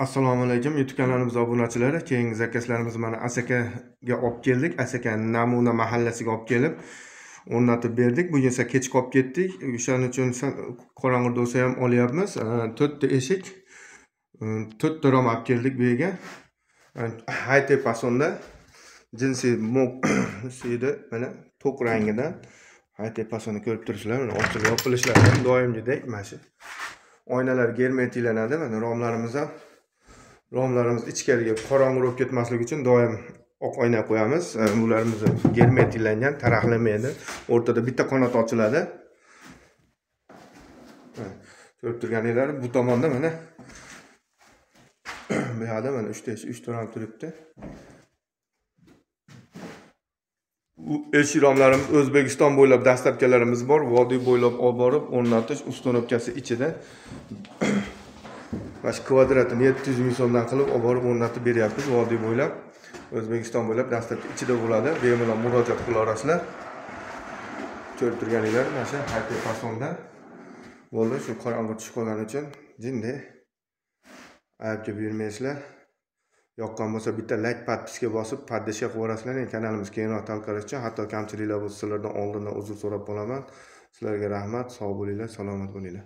Assalomu alaykum YouTube kanalimiz obunachilari. Keyingi zakazlarimizni mana Asakaga olib keldik. Asaka namuna mahallasiga olib kelib o'rnatib berdik. Bugun esa kech qolib ketdik. O'shaning uchun qorong'ida bo'lsa ham olyapmiz. 4 ta eshik, 4 ta rom olib keldik bu yerga. High-tech fasonda jinsi edi, mana to'q rangidan high-tech fasonni ko'rib turibsizlar. Mana ochilib yopilishlari ham doimgidek mana shu. Oynalar germetiklanadi. Mana romlarimiz ham, romlarimiz ichkariga qorong'i bo'lib ketmasligi uchun doim oq oyna qo'yamiz. Bularimiz germetiklangan, taraqlamaydi. O'rtada bitta qanot ochiladi. Ko'rib turganinglar bu tomonda mana bu yerda mana 3 ta eshik, 3 ta rom turibdi. Bu eshik romlarimiz O'zbekiston bo'ylab dastlabkalarimiz bor. Vodiy bo'ylab olib borib o'rnatish ustonovkasi ichida. Mana shu kvadratini 700 ming so'mdan qilib olib borib o'rnatib beryapmiz vodiy bo'ylab. O'zbekiston bo'ylab dastlabki ichida bo'ladi. Bemalol murojaat qila olasizlar. Ko'rib turganinglar mana shu high-tech fasonda bo'ldi. Shu qorong'i tushib qolgani uchun jinday aybga buyurmaysizlar. Yoqqan bo'lsa bitta like, podpiska bosib, podpisa qilib yuborasizlar. Kanalimiz keyinroq tarqalishi uchun, hatto kamchiliklar bo'lsa sizlardan oldindan uzr so'rab qolaman. Sizlarga rahmat, sog' bo'linglar, salomat bo'linglar.